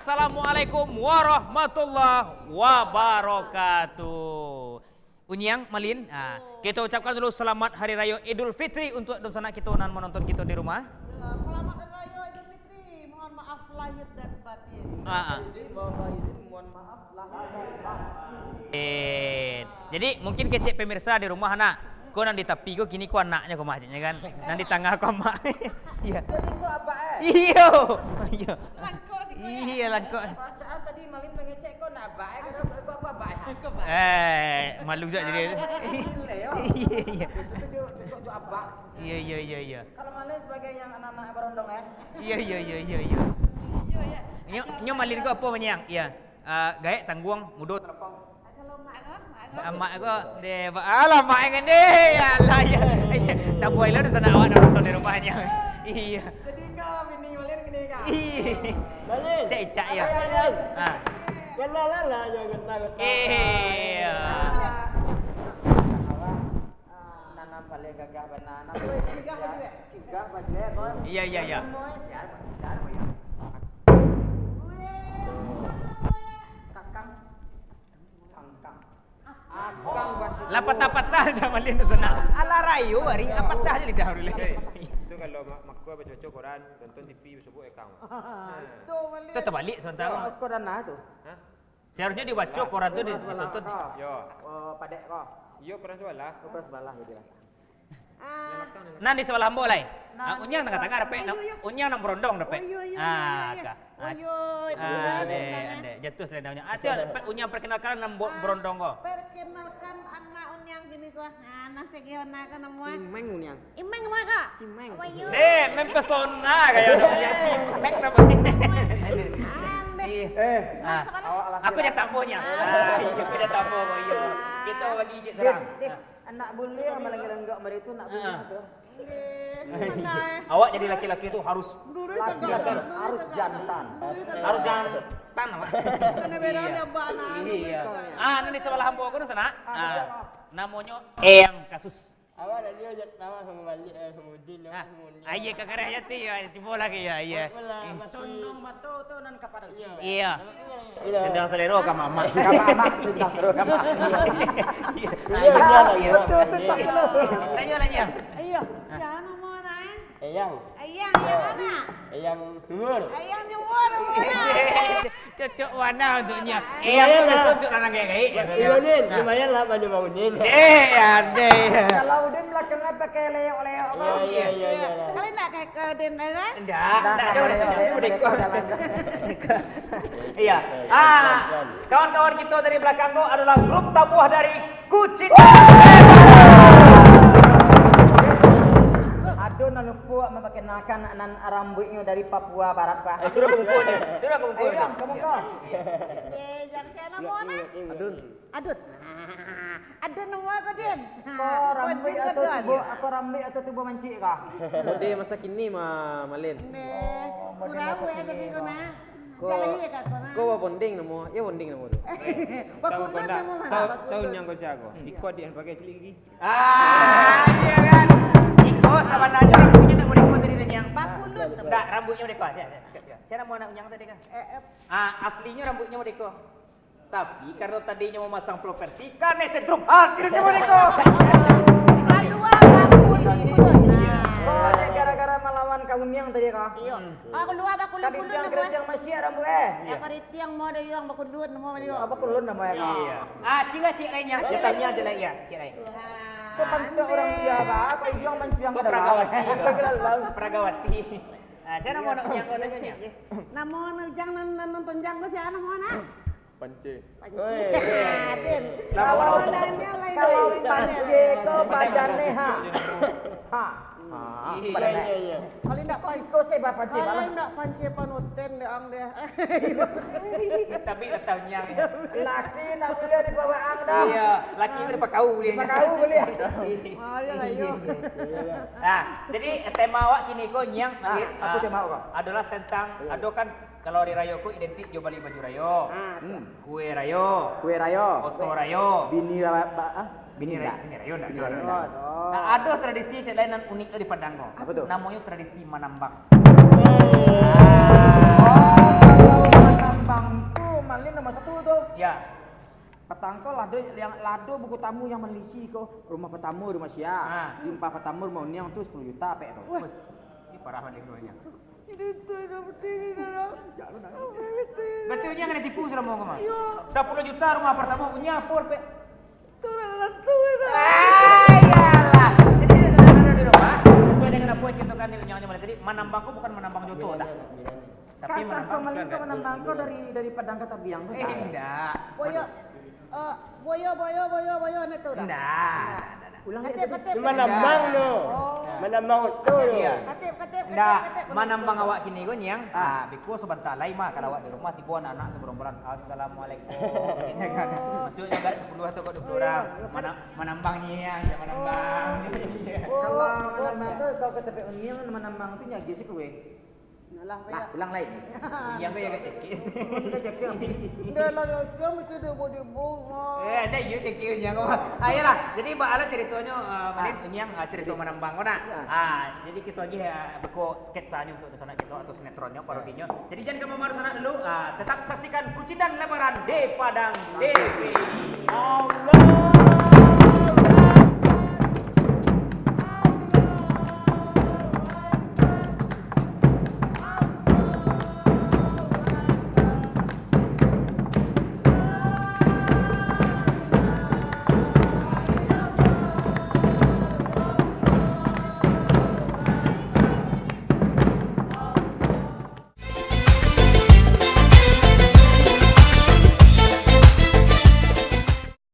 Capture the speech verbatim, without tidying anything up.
Assalamualaikum warahmatullahi wabarakatuh. Unyiang, Malin, ah, kito ucapkan dulu selamat Hari Rayo Idul Fitri untuak dunsanak kito nan manonton kito di rumah. Selamat Hari Rayo Idul Fitri. Mohon maaf lahir dan batin. Ah, ah. Mohon maaf lahir dan batin. Eh, jadi mungkin kecek pemirsa di rumah, nak. Ko nan di tapi ko kini ko anaknyo ko mah, ceknyo kan. Nan di tangah ko amak. Iya. Jadi ko abak, eh? Iyo. Iyo. Langkok siko, ya? Iya, langkok. Perasaan tadi Malin mangecek ko nak abak, eh? Ko, ko, ko abak, eh? Ko abak. Eh, malu sajo jadi. Iya, iya. Biaso tu jo, jo, jo abak. Iya, iya, iya, iya. Kalau Malin sebagai yang anak-anak barondong, eh? Iya, iya, iya, iya, iya. Iya, iya. Nyo, nyo Malin ko apo, Manyang? Iya. Ah, gaek, tangguang, mudo, talapau. Kalau mak ko, mak ko. Amak ko, deh, ba-, alah, mak ko, deh, alah, ya. Tabuai lah dunsanak awak nan nonton di rumah nyo. Iya. Jadi kau bini Malin kini kau? Iya. Malin. Cak Icak, ya. Malin. Ah. Kenalan lah, jangan takut. Iya. Awak, ah, nan paling gagah bana. Nan paling gagah baju, eh? Gagah baju, eh, Bos. Iya, iya, iya. Nan moe siapa? Siapa, ya? Kakang. Kakang. Akang basuh. Lah patah-patah dah Malin tu sanak. Alah rayo ari, ah, patah je lidah urang. Eh, itu kalau mak, mak gua baca-baca koran, tonton T V, basobok akang. Nah. Tu Malin. Tu tabalik sementara. Yo, koran nah tu. Hah? Seharusnyo dibaco koran tu, di-, ditonton. Yo. Oh, padek ko. Yo, koran sabalah. Oh, koran sabalah, jadi lah. Ah. Nan di sabalah ambo lai. Nan di sabalah ambo. Ah, Unyang tangah-tangah dapek. Oh, iyo, iyo. Unyang nan barondong dapek. Oh, iyo, iyo, iyo, iyo. Ah, ka. Oh, iyo, itu. Ah, deh, deh. Jatuah selendangnya. Ah, cuba, Unyang perkenalkan nan bo-, barondong ko. Perkenalkan anak Unyang kini ko. Ah, nan segi hona ko namo. Imeng Unyang. Imeng namo ko? Cimeng. Apo iyo? Deh, mempesona kayak namanya Cimeng namanya. Andeh. Iya. Eh, ah, awak lah. Aku jan tamonya. Ah, iya, aku jan tamo ko, iyo. Kito bagi ijik serang. Deh, deh. Ah. Anak bule amat langgar-langgar mari tu, anak bule tu. Andeh. Awak jadi laki-laki tu harus laki-laki, harus jantan. Harus jantan, Pak. Iya. Iya. Ah, nan di sabalah ambo ko tu sanak. Ah, namonyo Eyang Kasus. Awak nak lihat je nama sama balik, eh, sama Udin, nama sama Udin. Ah, iya, kakareh hati, ya, cubo lagi, ya, iya. Condong mato tu nan kapada. Iya. Iya. Sindang salero ka mamak. Ka mamak, sindang salero ka mamak. Iya, iya, iya. Betul, betul, cak tu. Lanjut, lanjut. Iya. Ah. Siapa nama anak, eh? Eyang. Eyang, Eyang mana? Eyang Sumur. Eyang Sumur, mana? Cocok bana untuknyo. Eyang tu biaso untuak urang gaek-gaek. Iyo, Din. Nah. Lumayan lah banyak bangunin. Eh, adeh. Kalau Udin balakangan pakai leyok-leyok, Bang. Iya, iya, iya, iya. Kalian nak ke, ke Din, kan? Ndak, ndak, ndak, ndak, ndak, ndak, ndak. Iya. Ah, kawan-kawan kita dari belakang tu adalah grup tabuah dari Kucing. Ado nan lupo mamakai nakan nan rambuiknyo dari Papua Barat, Pak. Eh, sudah kumpul ni. Sudah kumpul ni. Ayo, kamu kau. Eh, jangan kena mona. Adun. Adun. Adun nama kau, Din? Kau rambuik atau tubuh, kau rambuik atau tubuh mancik kah? Mode masa kini mah, Malin. Neh, kurang weh tadi kau nak. Ko, ko babonding namo, iyo bonding namo tu. Bakulut namo mah. Tahu, tahu nyang ko sia ko? Iko adik nan pakai silik gigi. Ah, iya kan? Iko sabananyo rambuiknyo ndak modeko tadi, Nyang. Bakulut. Ndak, rambuiknyo modeko. Sia, sia, sia. Sia namo anak Unyang tadi kan? Eh, eh. Ah, aslinyo rambuiknyo modeko. Tapi karano tadinyo mamasang properti, karena setrum hasilnyo modeko. Kalua bakulut-kulut. Nah. Oh, gara-gara malawan ka Unyang tadi ko? Iyo. Hmm. Ah, kalua bakulut-kulut. Kerintiang-kerintiang masiak rambuik, eh. Iyo. Bakaritiang mo ado yang bakulut mo ado. Oh, bakulut namo e. Iyo. Ah, cik lah, cik lain yang, cik lain yang, cik lain yang, cik lain. Ko bantuak urang dia, bah. Ko iduang mancuang ka dalam. Perawati. Ka dalam. Perawati. Ah, sia namo anak Ujang ko tanyo nyo? Namo anak Ujang nan, nan nonton Ujang ko sia namo anak? Pance. Pance. Oi. Aden. Namo, namo. Kalau Pance ko badannya, ha. Ha. Ha, iya, badannya. Iya, iya. Kalau indak Pance, iko se ba Pance, kalau indak Pance panutan deh, ang deh. Tapi kata Unyang, ya. Laki ndak buliah dibawa ang dah. Iya, laki ko dipakau buliah. Dipakau buliah. Mari lah, yuk. Nah, jadi tema awak kini ko, Nyang, ah, apo tema awak? Adalah tentang, iya, ado kan, kalau hari rayo ko identik jo bali baju rayo. Ah, hmm. Kue rayo. Kue rayo. Oto rayo. Bini ra-, ba-, ah? Bini rayo, bini rayo ndak? Bini rayo ndak. Nah, ado tradisi cek lain nan unik tu di Padang ko. Apo tu? Namonyo tradisi manambang. Oh, manambang. Ya. Patang ko lah do, yang lah do buku tamu yang malisi ko. Rumah patamo rumah sia. Ah. Jumpa patamo rumah Uniang tu sapuluah juta pek tu. Wah. Wih, ini parah banget rumahnya. Ini tu dah betul ni dah. Berarti Uniang kena tipu salamo ko mah. Yo. Sapuluah juta rumah patamo Uniang apo pek? Tu lah tu dah. Ah, iyalah. Jadi, saudara-saudara di rumah, sesuai dengan apa yang diceritakan di Uniang malam tadi, manambang ko bukan manambang joto dah. Tapi kacang ko manambang, maling ko manambang ko dari, dari Padang ka Tabiang ko. Eh, indak. Buayo. Eh, buayo, buayo, buayo, buayo, nak tu dah. Indak. Indak. Ulang katip, lagi. Katip, katip. Manambang tu. Oh. Manambang oto tu. Iya. Katip, katip, katip, katip. Indak, manambang awak kini ko, Niang. Ah. Ah, beko sabanta lai mah, kalau awak di rumah tibo anak-anak sagarombolan, "Assalamualaikum." Masuak juo sapuluah atau duo puluah urang. Oh, iya. Mana-, manambang Niang, jan manambang. Oh. Iya. Oh, kalau manambang tu, kalau ka tampek Uniang, manambang tu nyagiah sikua. Nah, lah, ulang lai. Yang ko yo agak cekik. Agak cekik. Indak lah, yo, siang itu dia buat di bawah. Eh, ada yo cekik yang ko. Ah, iyalah. Jadi, baa lah ceritonyo, eh, Malin, Uniang, ah, cerito manambang ko nak. Ya. Ah, jadi kito agiah, eh, beko sketsanyo untuk sanak kito atau sinetronnyo, parodinyo. Jadi, jan ka mamarusak sanak dulu. Ah, tetap saksikan Kucindan Lebaran di Padang T V. Allah.